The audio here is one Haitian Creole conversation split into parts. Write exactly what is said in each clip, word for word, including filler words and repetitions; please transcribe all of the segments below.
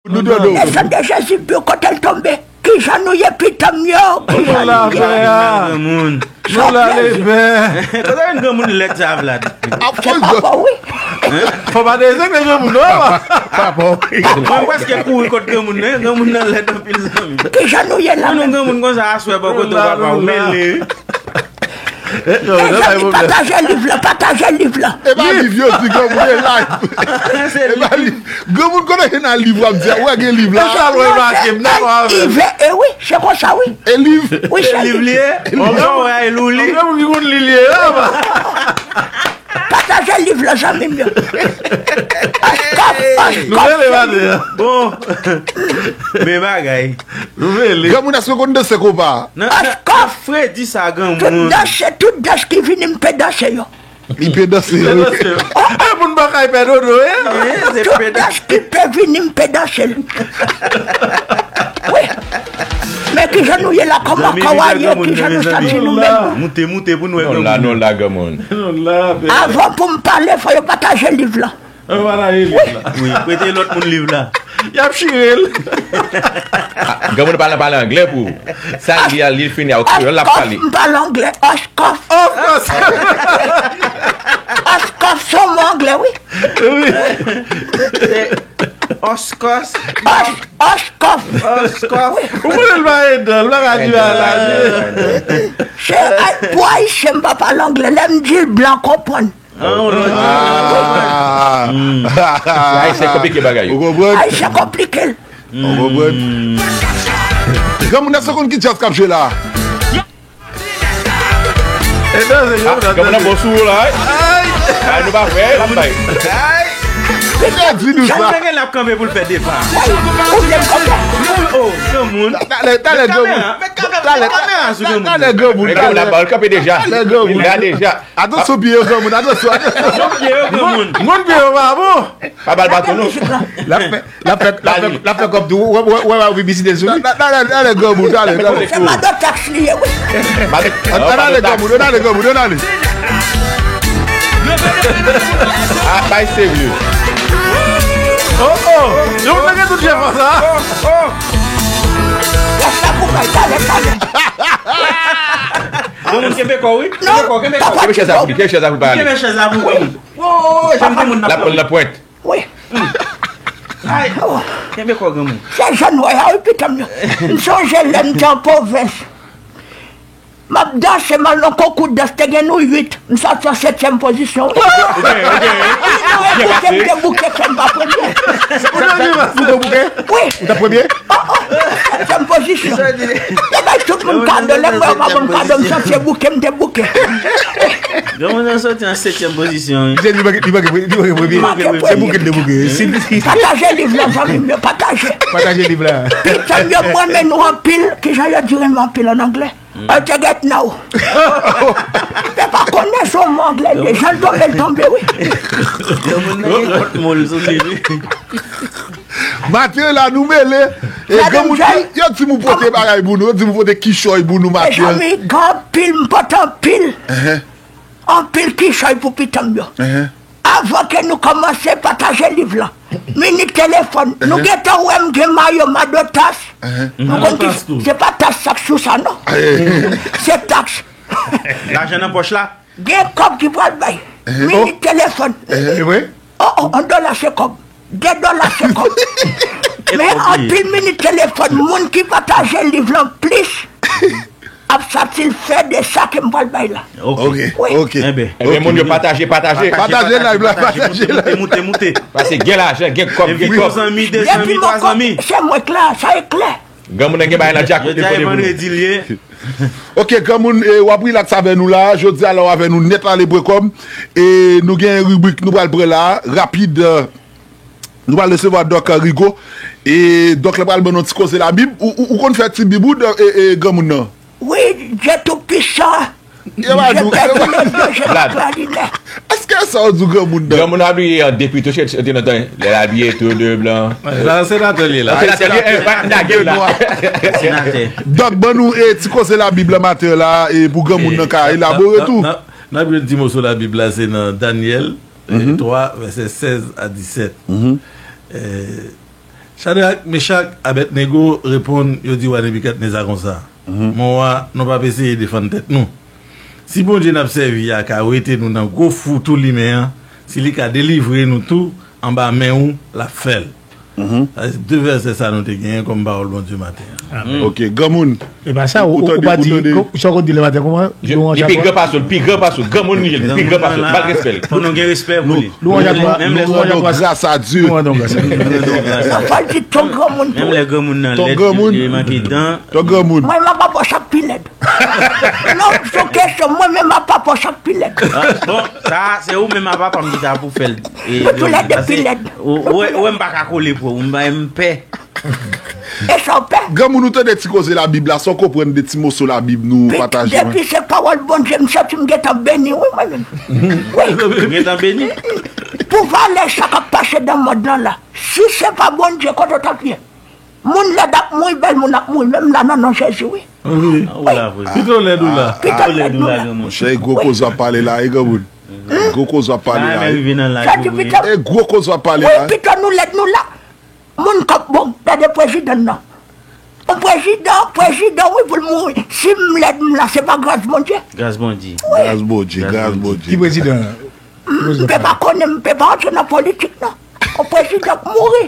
Nou tande w. Desann de Jezi, pou kote l tonbe. Kijan nou ye, pitit m yo? Kijan nou ye? Granmoun. Nou la, lepè. Kote yon granmoun lèd sa, Vlad? Ap fè papa, wi. Fò pa dezè ke granmoun, non? Papa, wi. Mwen prèske kouri kot granmoun nan. Granmoun nan lèd anpil, zanmi. Kijan nou ye la menm? Granmoun konsa, aswè, bò kote w, papa, ou mele. Mezanmi, pataje liv la, pataje liv la. E pa liv yo di granmoun, e live. E pa liv. Granmoun, konnen nan liv w ap di a, ou wè gen liv la. E sa mwen remake, m dakò avè w. Liv, e wi, se konsa, wi. E liv. Wi, se liv li ye. Mwen wè e lou li. Granmoun ki konn li li ye la. Pataje liv la, zanmi m yo. Askòf, askòf. Nou rele maten an. Bon. Men bagay. Nou rele. Granmoun, èske w konn danse konpa? Nan, nan, nan fredi sa, granmoun. Tout dans, tout dans ki vini, m pe danse yo. Li pe danse yo. E moun pa kay pè dodo, e? Tout dans ki pe vini, m pe danse l. Wi. Men kijan nou ye la, kòman kò a ye, kijan nou santi nou menm? Moute, moute pou nou wè granmoun. Non, la, non, la, granmoun. Avan pou m pale, fò yo pataje liv la. Ann pataje liv la. Wi, prete lòt moun liv la. Y ap chire l. Granmoun pale, pale anglè pou ou. Sa l li a, li fini a, kreyòl l ap pale. Askòf, m pale anglè. Askòf. Askòf se yon mo anglè, wi. Wi. Askòf. Askòf. Askòf. Ou konnen l pa edan, l pa ka di bagay. Se, ay, pou Ayisyen, m pa pale anglè. Lè m di l, blan konprann. Ah, on lòt. Ah. Ayisyen konplike bagay yo. Ou konprann? Ayisyen konplike l. Ou konprann? Granmoun, èske w konn ki djaz k ap jwe la? E nan se yo, ah, granmoun nan bon sou ou la, wi. Ay, nou pa fè, l ap bay. Ay. Li te di nou sa. Jan gen l ap kanpe pou l fè depa. Ou vle m konprann? Oh, granmoun. Talè, talè, granmoun. Talè, talè, granmoun. Talè, granmoun. Granmoun ap kanpe deja. Talè, granmoun. Li la deja. Atansyon, pye yo, granmoun, atansyon, atansyon. Pye yo, granmoun. Moun pye yo pa bon. Pa ba l baton, non. L ap fè, l ap fè, l ap fè, l ap fè kòb tou. Wè, wè, wè, wè, piblisite l sou li. Talè, talè, granmoun, talè, talè. Se madan taks li ye, wi. Talè, granmoun, talè, granmoun, talè. Ah, bay serye. Oh, oh. Yo, mwen gen tout jefò sa. Lè sa pou bay, talè, talè. Granmoun, kenbe kò, wi. Kenbe kò, kenbe kò. Kenbe chèz la pou li, kenbe chèz la pou li pale. Kenbe chèz la pou granmoun. Oh, oh, oh, jan timoun nan. L ap pran nan pwent. Wi. Ay. Kenbe kò, granmoun. Se jèn wè a, wi, pitit m yo. M sonje lè m te an pwovens. M ap danse, m al nan konkou dans, te gen nou uit. M sòti an setyèm pozisyon. Ou gen, ou gen. Ou gen pase. M te bouke, fè m pa premye. Ou te bouke? Wi. Ou te premye? Oh, oh, setyèm pozisyon. Yo bay tout moun kado, lè m wè yo pa ban m kado, m santi e bouke, m te bouke. Granmoun nan sòti an setyèm pozisyon, wi. Li manke, li manke, li manke premye. Li manke premye. Se bouke l te bouke. Pataje liv la, zanmi m yo, pataje. Pataje liv la. Pitit m yo, m renmen nou anpil. Kijan yo di renmen anpil an anglè? I'll get now. Se pa konnen se yon mo anglè li ye. Jan l tonbe, l tonbe, wi. Granmoun nan gen kont mo l sou li, wi. Maten la, nou mele. E granmoun, yo di m ou pote bagay pou nou, yo di m ou pote kichòy pou nou maten. Mezanmi, gen anpil, m pote anpil. Anpil kichòy pou pitit m yo. Avan ke nou kòmanse pataje liv lan, minit telefòn, nou gentan wè m gen mayo Madotas. Nou konn ki, se pa tas sak sou sa, non. Se taks. Lajan nan pòch la. Gen kòb ki pral bay. Minit telefòn. Oh, oh, yon dola se kòb. De dola se kòb. Men anpil minit telefòn, moun ki pataje liv lan plis ap sòti l fè de sa ke m pral bay la. Ok, ok. Wi. Ebyen, moun yo pataje, pataje. Pataje live la, pataje live. Moute, moute, moute. Pase gen lajan, gen kòb, gen kòb. Yon zanmi, de zanmi, twa zanmi. Se mwen k la, sa e klè. Granmoun nan gen bagay nan djak, yo di a e vandredi l ye. Ok, granmoun, e, w ap rilaks avè nou la. Jodi a la w avè nou nèt ale pwen kòm. E nou gen yon ribrik nou pral pran la, rapid, e, nou pral resevwa Dòk Rigo. E Dòk la pral ban nou ti koze Labib. Ou, ou, ou konn fè ti Bib ou, e, e, granmoun nan? Wi, Dye Toupisan. Yo pa di w. Vlad. Èske sa w di w granmoun nan? Granmoun ap bliye an depi tou chèch te nan tan lè l abiye tou de blan. Sa se senatè l ye la. Senatè l ye, eh, pa lage l la. Senatè. Dòk, ban nou, eh, ti koze Labib la maten la, eh, pou granmoun nan ka elabore tou. N ap li yon ti moso Labib la, se nan Danyèl, eh, twa, vèsè sèz a disèt. Eh, Chadrak, Mechak, Abèdnego reponn, yo di wa Nebikadneza konsa, Mon wa, nou p ap eseye defann tèt nou. Si Bondye n ap sèvi a ka wete nou nan gwo fou tou limen an, si li ka delivre nou tou anba men ou, l ap fè l. Sa se de vèsè sa nou te genyen kòm pawòl Bondye maten an. Ok, granmoun. E pa sa, ou, ou pa di, sa w konn di le maten kòman? Li pi gran pase w, li pi gran pase w. Granmoun li ye, li pi gran pase w. Bat respè l. Fò nou gen respè pou li. Louanj a twa. Menm lè granmoun. Gras a Dye. Louanj a twa. Sa fè l di ton granmoun tou. Menm lè granmoun nan lèd, li manke dan. Ton granmoun. Mwen, m ap apòch ak pi lèd. Non, se kesyon, mwen menm m ap apòch ak pi lèd. Bon, sa, se ou menm a papa m ki ta pou fè l. Pi lèd, pi lèd. Ou wè, m pa ka kole pou ou, m pè. E sa w pè? Granmoun, ou tande ti koze Labib la, sa w konprann de ti moso Labib nou pataje? Depi se pawòl Bondye, m santi m gentan beni, wi, mwen menm. Wi. Gentan beni? Pou valè sa k ap pase nan mond lan la. Si se pa Bondye, kote w t ap ye? Moun lèd ap mouri, bèl moun ap mouri, menm la nan non Jezi, wi. Wi. Pito lèd ou la. Pito lèd nou la. Monchè, e gwo koz w ap pale la, e granmoun. Gwo koz w ap pale la. Sa di pito. E gwo koz w ap pale la. Wi, pito nou lèd nou la. Moun k ap bon, gade prezidan nan. Yon prezidan, prezidan, wi, pou l mouri. Si m lèd m la, se pa gras Bondye. Gras Bondye. Gras Bondye, gras Bondye. Ki prezidan? M pe pa konnen, m pe pa antre nan politik, non. Yon prezidan k mouri.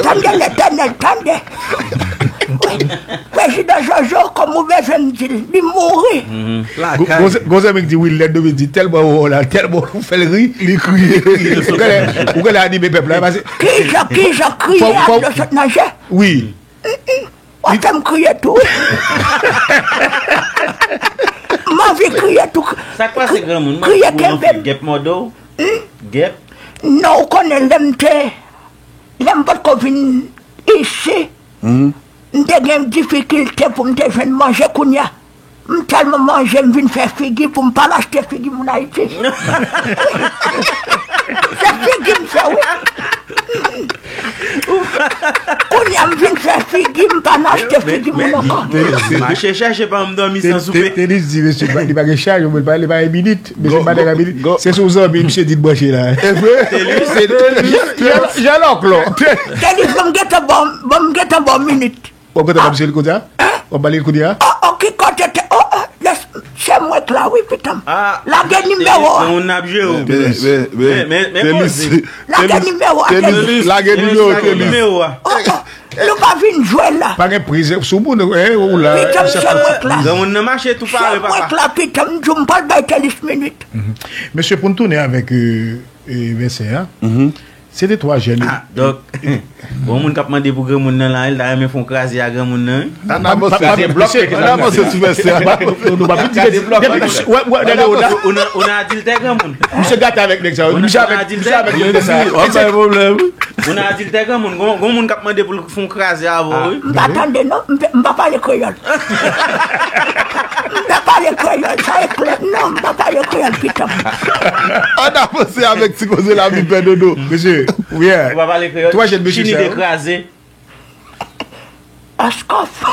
Tande, Letènèl, tande. Prezidan Jojo, kòm ou bezwen m di l, li mouri. Gon zanmi k di wi, lèd domine di tèlman ou la, tèlman ou fè l ri, li kriye. Ou genlè anime pèp la. Kijan, kijan kriye ak dlo sot nan je? Wi. Ou fè m kriye tou. M anvi kriye tou. Sa k pase granmoun? Kriye kenbe m. Gèp mòde w? Gèp? Non, ou konnen lè m te, lè m potko vin isi, m te gen difikilte pou m te jwenn manje kounye a. M tèlman manje, m vin fè figi pou m pa al achte figi moun Ayiti. Se figi m fè, wi. Kounye a m vin fè figi, m pa nan achte figi moun ankò. Mache chèche pa m dòmi san soupe. Telis di mesye li pa gen chaj, li pa gen minit. Mesye pa gen minit. Se sou zanmi misye di l branche la. E vre? Telis. Jan lòk lò. Telis, bon, m gentan bon, bon, m gentan bon minit. W ap gentan ba misye li kounye a? W ap ba li l kounye a? Oh, oh, ki kote te, oh, oh, se mwen k la, wi, pitanm. Lage nimewo a. Lage nimewo a, Telis. Lage nimewo, Telis. Oh, oh, nou pa vin jwe la. Pa gen priz sou moun, ou la. Pitanm, se mwen k la. Granmoun nan mache tou pare, papa. Se mwen k la, pitanm, m di w m pral bay Telis minit. Mesye, pou n tounen avèk vèsè a. Se te twa jèn yo. Ah, donk, bon, moun k ap mande pou granmoun nan la, li ta renmen fè yon kraze a granmoun nan, wi. Ann avanse. Kraze blòk, mesye, ann avanse sou vèsè a. Nou pa vin di, depi, depi, wè, wè, gade, ou nan, ou nan adiltè granmoun. Misye gate avèk nèg sa yo. Misye avèk, misye avèk nèg sa yo. W ap bay pwoblèm. Ou nan adiltè granmoun. Gon, gon moun k ap mande pou l fè yon kraze avè w, wi. M pa tande, non. M pa, m pa pale kreyòl. M pa pale kreyòl, sa e klè. Non, m pa pale kreyòl, pitanm. Ann avanse avèk ti koze la, Bib fè dodo. Mesye, wi. Ou pa pale kreyòl. Twa jèn mesye sa yo. Chini dekraze. Askòf.